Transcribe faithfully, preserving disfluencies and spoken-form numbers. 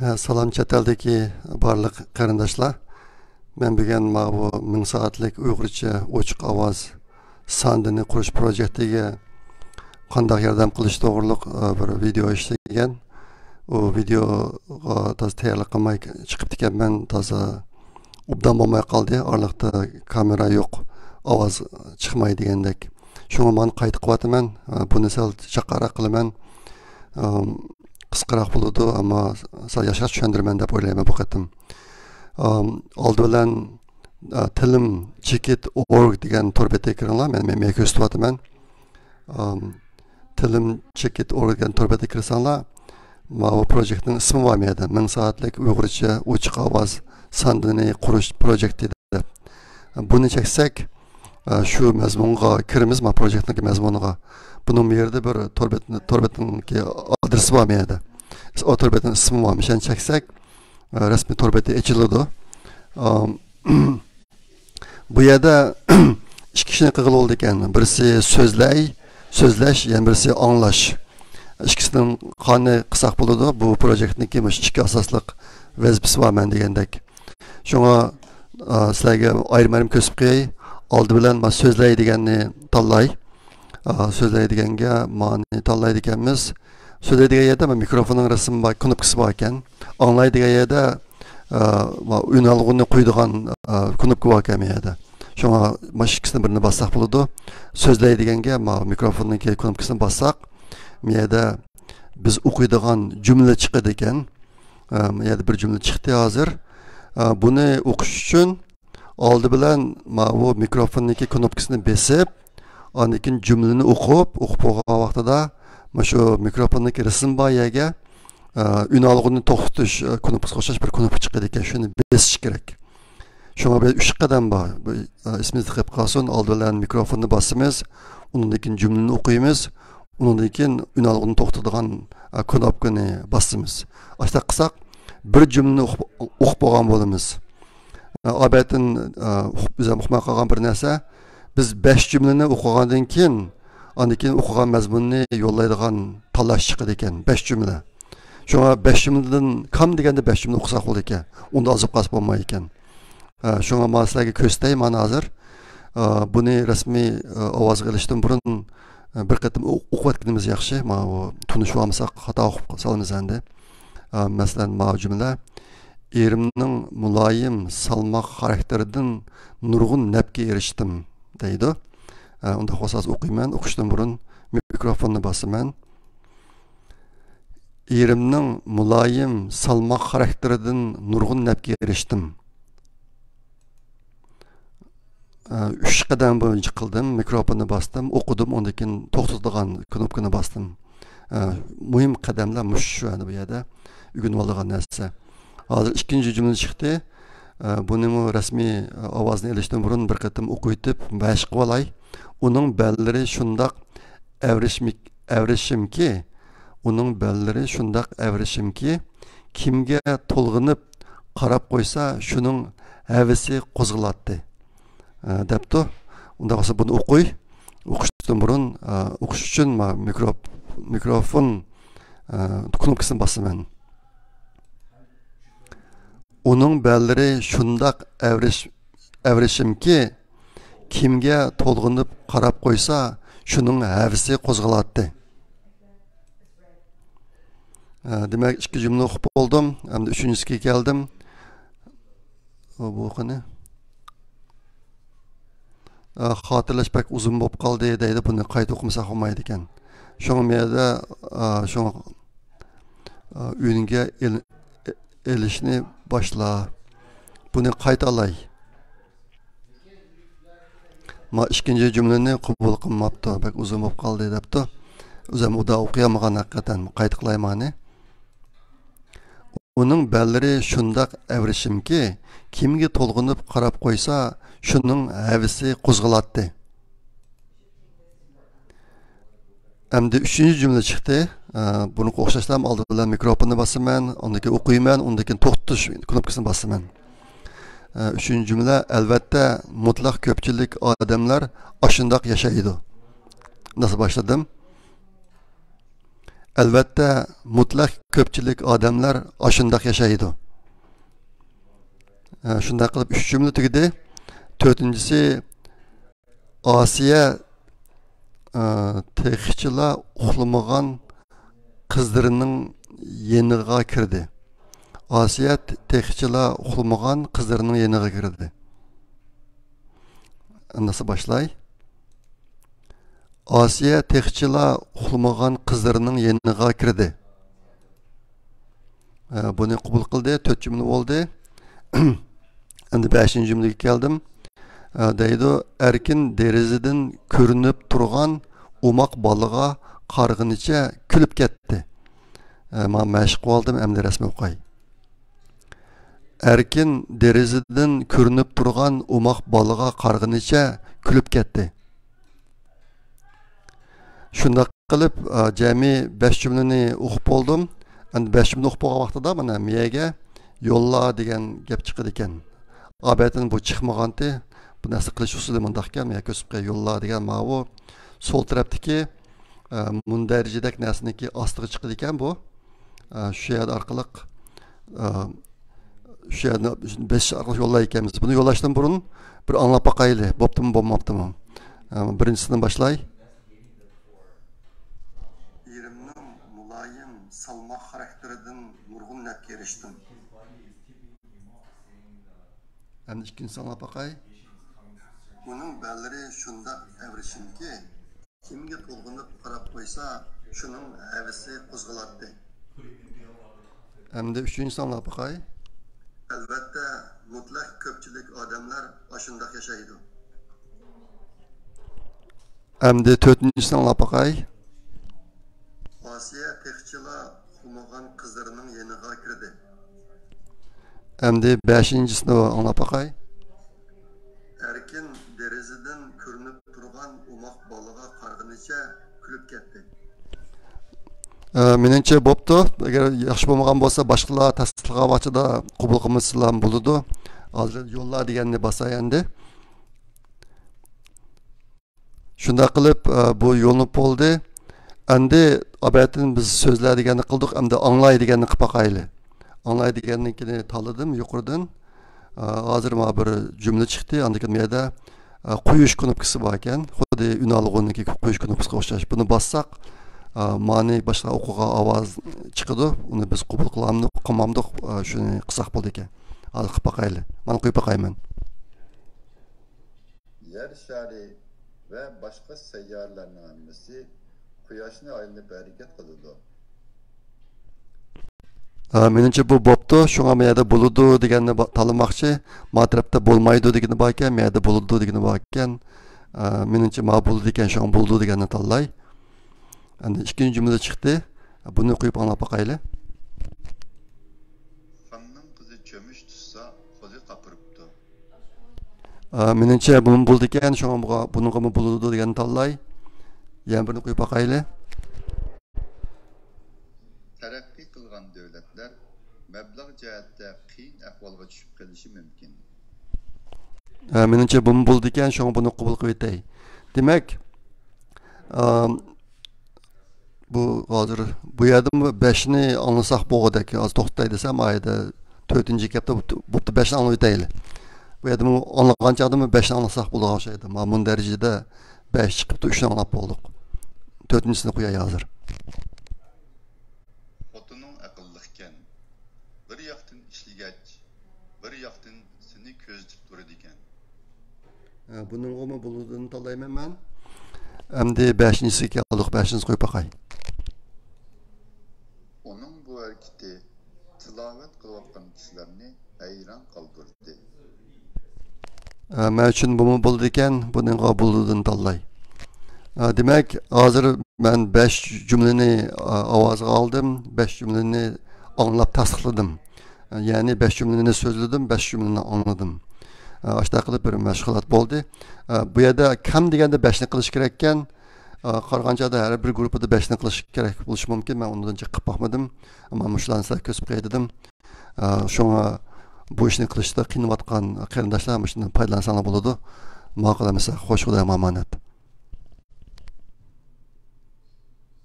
ھە، سالام چەت ئەلدىكى بارلىق قېرىنداشلار. مەن بۈگۈن ماۋۇ مىڭ سائەتلىك ئۇيغۇرچە ئوچۇق ئاۋاز ساندىنى قۇرۇش پروژېكتىگە قانداق ياردەم قىلىش توغرۇلۇق، ئە، بىر ۋىدېئو ئىشلىگەن. ئۇ ۋىدېئوغا تازا تەييارلىق قىلماي چىقىپتىكەنمەن، تازا ئوبدان بولماي قالدى. ئارىلىقتا كامېرا يوق، ئاۋاز چىقماي دېگەندەك. شۇڭا مانا قايتا قىلىۋاتىمەن. ئە، بۇنى سەل جاققانراق قىلىمەن. ئەم، قىسقىراق بولىدۇ، ئەمما سەل ياخشىراق چۈشەندۈرىمەن دەپ ئويلايمەن بۇ قېتىم. ئەم، ئالدى بىلەن، ئە، تىلىم چېكىت ئورگ دېگەن تور بېتىگە كىرىڭلار. مەن، مەن، مەن كۆرسىتىۋاتىمەن. ئەم، تىلىم چېكىت ئورگ دېگەن تور بېتىگە كىرسەڭلار، ماۋۇ پروژېكتنىڭ ئىسمى بار مۇ يەردە. مىڭ سائەتلىك ئۇيغۇرچە ئوچۇق ئاۋاز ساندىنى قۇرۇش پروژېكتى. بۇنى چەكسەك، شۇ مەزمۇنغا كىرىمىز، ما پروژېكتنىڭكى مەزمۇنىغا. بۇنىڭ بۇ يەردە بىر تور بېتىنى، تور بېتىنىڭكى ئادرېسى بار مۇ يەردە. ئۇ تور بېتىنىڭ ئىسمى بار مۇ؟ شۇنى چەكسەك، رەسمىي تور بېتى ئېچىلىدۇ. بۇ يەردە ئىككى ئىشنى قىلغىلى بولىدىكەن. بىرسى سۆزلەي، سۆزلەش، يەنە بىرسى ئاڭلاش. ئىككىسىنىڭ قانى قىلساق بولىدۇ. بۇ پروژېكتنىڭكى مۇشۇ ئىككى ئاساسلىق ۋەزىپىسى بار مەن دېگەندەك. شۇڭا، ئا، سىلەرگە ئايرىم-ئايرىم كۆرسىتىپ قوياي. ئالدى بىلەن ما سۆزلەي دېگەننى تاللاي. ئا، سۆزلەي دېگەنگە مانى تاللايدىكەنمىز. سۆزلەي دېگەن يەردە ما مىكروفوننىڭ رەسىمى بار، كنوپكىسى بار ئىكەن. ئاڭلاي دېگەن يەردە، ئا، ما ئۈنئالغۇنى قويىدىغان، ئا، كنوپكا بار ئىكەن بۇ يەردە. شۇڭا ما ئىككىسىنىڭ بىرىنى باسساق بولىدۇ. سۆزلەي دېگەنگە ما مىكروفوننىڭكى كنوپكىسىنى باسساق، بۇ يەردە بىز ئوقۇيدىغان جۈملە چىقىدىكەن. ئە، يەنە بىر جۈملە چىقتى ھازىر. ئە، بۇنى ئوقۇش ئۈچۈن ئالدى بىلەن ماۋۇ مىكروفوندىكى كنوپكىسىنى بېسىپ، ئاندىن كېيىن جۈملىنى ئوقۇپ، ئوقۇپ بولغان ۋاقتىدا مانا شۇ مىكروفوندىكى رەسىم بار يەرگە، ئە، ئۈنئالغۇنى توختىتىش، ئە، كنوپكىسىغا ئوخشاش بىر كنوپكا چىقىدىكەن، شۇنى بېسىش كېرەك. شۇڭا بىر ئۈچ قەدەم بار. بۇ، ئە، ئېسىمىزدە قېلىپ قالسۇن، ئالدى بىلەن مىكروفوننى باسىمىز، ئۇنىڭدىن كېيىن جۈملىنى ئوقۇيمىز، ئۇنىڭدىن كېيىن ئۈنئالغۇنى توختىتىدىغان، ئە، كنوپكىنى باسىمىز. ئاشۇنداق قىلساق، بىر جۈملىنى ئوقۇپ، ئوقۇپ بولغان بولىمىز. ئە، ئادەتتىن، ئە، ئۇقۇپ، ئۆزۈم ئۇقماي قالغان بىر نەرسە، بىز بەش جۈملىنى ئوقۇغاندىن كېيىن، ئاندىن كېيىن ئوقۇغان مەزمۇننى يوللايدىغان تاللاش چىقىدىكەن، بەش جۈملە. شۇڭا بەش جۈملىدىن كام دېگەندە بەش جۈملە ئوقۇساق بولىدىكەن. ئۇندا ئازىپ قالسا بولمايدىكەن. ئە، شۇڭا مانا سىلەرگە كۆرسىتەي، مانا ھازىر. ئە، بۇنى رەسمىي، ئە، ئاۋازغا ئېلىشتىن بۇرۇن، ئە، بىر قېتىم ئو-، ئوقۇۋەتكىنىمىز ياخشى. مانا بۇ تونۇشۇۋالمىساق خاتا ئوقۇپ سالىمىز ئەمدى. ئە، مەسىلەن، ماۋۇ جۈملە، «ئېرىمنىڭ مۇلايىم، سالماق خاراكتېرىدىن نۇرغۇن نەپكە ئېرىشتىم» دەيدۇ. ئە، ئۇنداق بولسا ھازىر ئوقۇيمەن، ئوقۇشتىن بۇرۇن مىكروفوننى باسىمەن. «ئېرىمنىڭ مۇلايىم، سالماق خاراكتېرىدىن نۇرغۇن نەپكە ئېرىشتىم.» ئۈچ قەدەم بويىچە قىلدىم، مىكروفوننى باستىم، ئوقۇدۇم، ئۇندىن كېيىن توختىتىدىغان كنوپكىنى باستىم. مۇھىم قەدەملەر مۇشۇ، شۇ ئەنە بۇ يەردە ئۆگىنىۋالىدىغان نەرسە. ھازىر ئىككىنچى جۈملە چىقتى. بۇنىمۇ رەسمىي ئاۋازنى ئېلىشتىن بۇرۇن بىر قېتىم ئوقۇۋېتىپ مەشىق قىلىۋالاي. ئۇنىڭ بەللىرى شۇنداق ئەۋرىشمىك-، ئەۋرىشىمكى، ئۇنىڭ بەللىرى شۇنداق ئەۋرىشىمكى، كىمگە تولغىنىپ قاراپ قويسا، شۇنىڭ ھەۋىسى قوزغىلاتتى، ئە، دەپتۇ. ئۇنداق بولسا بۇنى ئوقۇي. ئوقۇشتىن بۇرۇن، ئە، ئوقۇش ئۈچۈن ما مىكرو-، مىكروفون، ئە، كنوپكىسىنى باسىمەن. ئۇنىڭ بەللىرى شۇنداق ئەۋرىش-، ئەۋرىشىمكى، كىمگە تولغىنىپ قاراپ قويسا، شۇنىڭ ھەۋىسى قوزغىلاتتى. ئە، دېمەك، ئىككى جۈملە ئوقۇپ بولدۇم. ئەمدى ئۈچىنچىسىگە كەلدىم. ئۇ بۇ قېنى؟ ئە، خاتىرىلەش بەك ئۇزۇن بولۇپ قالدى دەيدۇ، بۇنى قايتا ئوقۇمىساق بولمايدىكەن. شۇڭا مەيەردە، ئە، شۇڭا، ئە، ئۈنگە ئېل-، ئېلىشنى باشلا. بۇنى قايتا ئالاي. ما ئىككىنچى جۈملىنى قوبۇل قىلماپتۇ، بەك ئۇزۇن بولۇپ قالدى دەپتۇ. ئۆزۈم ئۇدا ئوقۇيالمىغان ھەقىقەتەن، قايتا قىلاي مانى. ئۇنىڭ بەللىرى شۇنداق ئەۋرىشىمكى، كىمگە تولغىنىپ قاراپ قويسا، شۇنىڭ ھەۋىسى قوزغىلاتتى. ئەمدى ئۈچىنچى جۈملە چىقتى. ئە، بۇنىڭغا ئوخشاشلا ئالدى بىلەن مىكروفوننى باسىمەن، ئاندىن كېيىن ئوقۇيمەن، ئۇنىڭدىن كېيىن توختىتىش كنوپكىسىنى باسىمەن. ئە، ئۈچىنچى جۈملە، ئەلۋەتتە، مۇتلەق كۆپچىلىك ئادەملەر ئاشۇنداق ياشايدۇ. نەسە باشلىدىم. ئەلۋەتتە، مۇتلەق كۆپچىلىك ئادەملەر ئاشۇنداق ياشايدۇ. ئە، شۇنداق قىلىپ ئۈچ جۈملە تۈگىدى. تۆتىنچىسى، ئاسىيە، ئە، تېخىچىلا ئۇخلىمىغان قىزلىرىنىڭ يېنىغا كىردى. ئاسىيە ت-، تېخىچىلا ئۇخلىمىغان قىزلىرىنىڭ يېنىغا كىردى. ئاندىسى باشلاي. ئاسىيە تېخىچىلا ئۇخلىمىغان قىزلىرىنىڭ يېنىغا كىردى. ئە، بۇنى قوبۇل قىلدى، تۆت جۈملە بولدى. ئەمدى بەشىنچى جۈملىگە كەلدىم. ئە، دەيدۇ، ئەركىن دېرىزىدىن كۆرۈنۈپ تۇرغان ئوماق بالىغا قارىغىنىچە كۈلۈپ كەتتى. ئە، ما-، مەشىق قىلىۋالدىم، ئەمدى رەسمىي ئوقۇي. ئەركىن دېرىزىدىن كۆرۈنۈپ تۇرغان ئوماق بالىغا قارىغىنىچە كۈلۈپ كەتتى. شۇنداق قىلىپ، ئا، جەمئىي بەش جۈملىنى ئوقۇپ بولدۇم. ئەمدى بەش جۈملە ئوقۇپ بولغان ۋاقتىدا مانا مىيەگە يوللا دېگەن گەپ چىقىدىكەن. ئابەتىن بۇ چىقمىغانتى. بۇ نەرسە قىلىش ئۇسۇلى مۇنداقكەن، مىيە كۆرسىتىپ قوياي، يوللا دېگەن ماۋۇ سول تەرەپتىكى، ئا، مۇندەرىجىدەك نەرسىنىڭكى ئاستىغا چىقىدىكەن بۇ. ئا، شۇ يەر ئارقىلىق، ئا، شۇ يەرنى بېسىش ئارقىلىق يوللايدىكەنمىز. بۇنى يوللاشتىن بۇرۇن بىر ئاڭلاپ باقايلى. بوپتىمۇ، بولماپتىمۇ؟ ئا، بىرىنچىسىدىن باشلاي. ئېرىمنىڭ مۇلايىم، سالماق خاراكتېرىدىن نۇرغۇن نەپكە ئېرىشتىم. ئەمدى ئىككىنچىسىنى ئاڭلاپ باقاي. ئۇنىڭ بەللىرى شۇنداق ئەۋرىشىمكى، كىمگە تولغىنىپ قاراپ قويسا، شۇنىڭ ھەۋىسى قوزغىلاتتى. ئەمدى ئۈچىنچىسىنى ئاڭلاپ باقاي. ئەلۋەتتە، مۇتلەق كۆپچىلىك ئادەملەر ئاشۇنداق ياشايدۇ. ئەمدى تۆتىنچىسىنى ئاڭلاپ باقاي. ئاسىيە تېخىچىلا ئۇخلىمىغان قىزلىرىنىڭ يېنىغا كىردى. ئەمدى بەشىنچىسىنى ئاڭلاپ باقاي. ئەركىن دېرىزىدىن كۆرۈنۈپ تۇرغان ئوماق بالىغا قارىغىنىچە كۈلۈپ كەتتى. ئە، مېنىڭچە بوپتۇ. ئەگەر ياخشى بولمىغان بولسا، باشقىلار تەستىقلىغان ۋاقتىدا قوبۇل قىلمىسىلا بولىدۇ. ھازىر يوللا دېگەننى باساي ئەمدى. شۇنداق قىلىپ، ئە، بۇ يولنى بولدى. ئەمدى ئابەتىن بىز سۆزلە دېگەننى قىلدۇق، ئەمدى ئاڭلاي دېگەننى قىلىپ باقايلى. ئاڭلاي دېگەننىڭكىنى تاللىدىم يۇقىرىدىن. ئە، ھازىر مانا بىر جۈملە چىقتى، ئاندىن كېيىن بۇ يەردە، ئە، قويۇش كۇنۇپكىسى بار ئىكەن، خۇددى ئۈنئالغۇنىڭكى قويۇش كۇنۇپكىسىغا ئوخشاش. بۇنى باسساق، ئە، مانى باشقا ئوقۇغان ئاۋاز چىقىدۇ، ئۇنى بىز قوبۇل قىلامدۇق، قىلمامدۇق، ئە، شۇنى قىلساق بولىدىكەن. ھازىر قىلىپ باقايلى. مانا قويۇپ باقايمەن. يەر شارى ۋە باشقا سەييارىلەرنىڭ ھەممىسى قۇياشنى ئايلىنىپ ھەرىكەت قىلىدۇ. ئا، مېنىڭچە بۇ بوپتۇ. شۇڭا ما يەردە بولىدۇ دېگەننى با-، تاللىماقچى. ما تەرەپتە بولمايدۇ دېگىنى بار ئىكەن، ما يەردە بولىدۇ دېگىنى بار ئىكەن. ئا، مېنىڭچە ما بولىدۇ ئىكەن، شۇڭا بولىدۇ دېگەننى تاللاي. ئەمدى ئىككىنچى جۈملە چىقتى. بۇنى قويۇپ ئاڭلاپ باقايلى. خاننىڭ قىزى چۆمۈچ تۇتسا، قولى قاپىرىپتۇ. ئا، مېنىڭچە بۇمۇ بولىدىكەن، شۇڭا بۇغا، بۇنىڭغىمۇ بولىدۇ دېگەننى تاللاي. يەنە بىرنى قويۇپ باقايلى. تەرەققىي قىلغان دۆلەتلەر مەبلەغ جەھەتتە قىيىن ئەھۋالغا چۈشۈپ قېلىشى مۇمكىن. ئا، مېنىڭچە بۇمۇ بولىدىكەن، شۇڭا بۇنى قوبۇل قىلىۋېتەي. دېمەك، ئا، بۇ ھازىر بۇ يەردىمۇ بەشنى ئاڭلىساق بولغۇدەك. ھازىر توختاي دېسەم، ئايدا تۆتىنچى گەپتە بوپتۇ، بوپتۇ، بەشنى ئاڭلىۋېتەيلى. بۇ يەردىمۇ ئاڭلىغان چاغدىمۇ بەشنى ئاڭلىساق بولىدىغان ئوخشايدۇ. مانا مۇندەرىجىدە بەش چىقىپتۇ، ئۈچنى ئاڭلاپ بولدۇق. تۆتىنچىسىنى قوياي ھازىر. خوتۇنۇڭ ئەقىللىقكەن. بىر ياقتىن ئىشلىگەچ، بىر ياقتىن سېنى كۆزىتىپ تۇرىدىكەن. ھە، بۇنىڭغىمۇ بولىدۇنى تاللايمەن مەن. ئەمدى بەشىنچىسىگە كەلدۇق، بەشىنچىسىنى قويۇپ باقاي. ئۇنىڭ بۇ ھەرىكىتى تىلاۋەت قىلىۋاتقان كىشىلەرنى ھەيران قالدۇردى. ئە، مەن ئۈچۈن بۇمۇ بولىدىكەن، بۇنىڭغا بولىدۇنى تاللاي. ئە، دېمەك، ھازىر مەن بەش جۈملىنى، ئە، ئاۋازغا ئالدىم، بەش جۈملىنى ئاڭلاپ تەستىقلىدىم. ئە، يەنى بەش جۈملىنى سۆزلىدىم، بەش جۈملىنى ئاڭلىدىم. ئە، ئاشۇنداق قىلىپ بىر مەشغۇلات بولدى. ئە، بۇ يەردە كەم دېگەندە بەشنى قىلىش كېرەككەن. ئە، قارىغان چاغدا ھەر بىر گۇرۇپپىدا بەشنى قىلىش كېرەك بولۇشى مۇمكىن. مەن ئۇنىڭدىن جىق قىلىپ باقمىدىم. ئەمما مۇشۇلارنى سىلەرگە كۆرسىتىپ قوياي دېدىم. ئە، شۇڭا بۇ ئىشنى قىلىشتا قىينىلىۋاتقان قېرىنداشلار مۇشۇندىن پايدىلانساڭلار بولىدۇ. ماقۇل ئەمىسە، خوش، خۇدايىمغا ئامانەت.